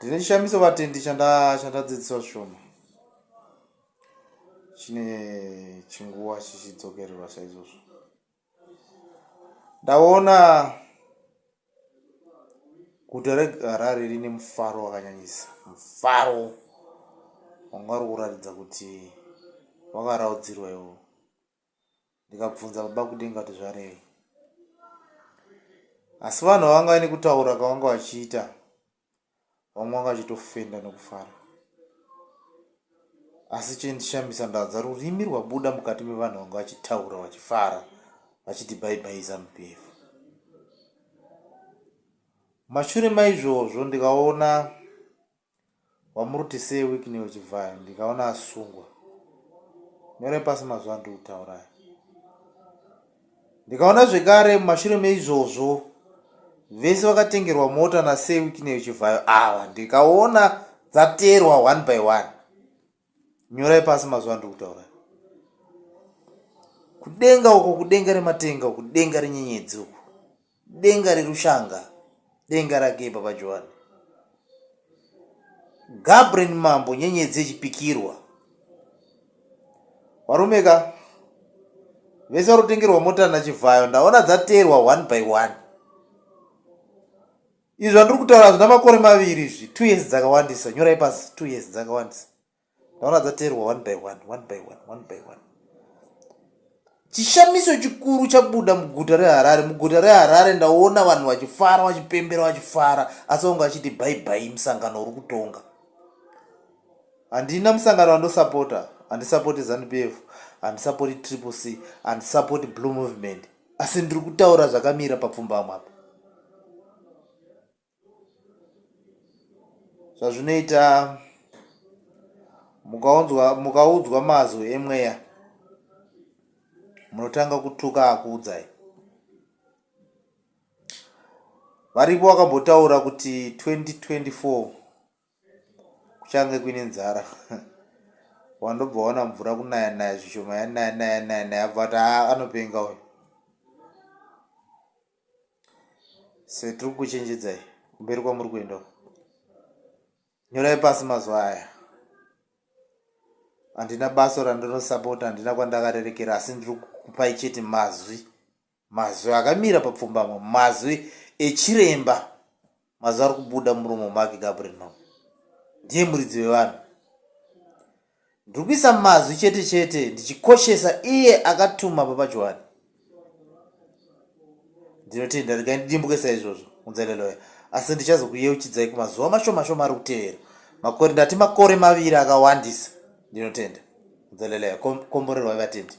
Ndine chishamiso vatendi chandadzidziswa zvishoma chine chinguva chichidzokererwa saizvozvo. Ndaona guta reHarare rine mufaro wakanyanyisa, mufaro wanga uri kuratidza kuti wakaraudzirwa iwowo. Ndikabvunza baba kudenga kuti zvarei. Asi vanhu vavanga vaine kutaura kwavanga vachiita vamwe vanga vachitofenda nekufara. Asi chendishamisa ndanzwa rurimi rwabuda mukati mevanhu vanga vachitaura vachifara vachiti bye bye Zanu PF. Mashure maizvozvo ndikaona Wamuruti sei Wicknell Chivhayo ndikaona asungwa. Nyorai pasi mazuva andiri kutaura aya. Ndikaona zvekare mumashure meizvozvo vese vakatengerwa mota naSir Wicknell Chivhayo ava ndikaona dzaterwa one by one. Nyorai pasi mazuva andiri kutaura. Kudenga uko kudenga rematenga uko denga renyenyedzi uko denga rerushanga denga rake baba Johani. Gabriel Mambo nyenyedzi yechipikirwa. Varume ka vese vari kutengerwa mota naChivhayo ndaona dzateerwa one by one. Izvi zvandiri kutaura hazvina makore maviri izvi, 2 years dzakawandisa. Nyorai pasi, 2 years dzakawandisa. Ndaona dzateerwa one by one, one by one, one by one. Chishamiso chikuru chabuda muguta reHarare. Muguta reHarare ndaona vanhu vachifara, vachipembera, vachifara, asi vanga vachiti bye bye musangano uri kutonga. Handina musangano wandosapota, handisapoti Zanu PF, handisapoti Triple C, handisapoti Blue Movement, asi ndiri kutaura zvakamira papfumbamwe apa. Zvazvinoita mukaunzwa mukaudzwa mazwi emweya munotanga kutuka akuudzai. Varipo vakambotaura kuti 2024 kuchange kuine nzara wandobva waona mvura kunaya naya zvishoma yanaya naya naya naya abva ati haa anopenga uyu. Se tiri kukuchenjedzai kumberi kwamuri kuenda uko. Nyorai pasi mazuva aya. Handina basa randinosapota, handina kwandakarerekera, asi ndiri kukupai chete mazwi, mazwi akamira papfumbamwe, mazwi echiremba, mazwi ari kubuda muromo make Gabriel Mambo. Ndiye muridzi wevanhu. Ndiri kuisa mazwi chete chete ndichikoshesa iye akatuma Baba Johani. Ndinotenda, regai ndidimbuke saizvozvo, unzeleloya. Asi ndichazokuyeuchidzai kumazuva mashoma shoma ari kutevera. Makore, ndati makore maviri akawandisa. Ndinotenda. Unzeleloya. Komborerwai vatendi.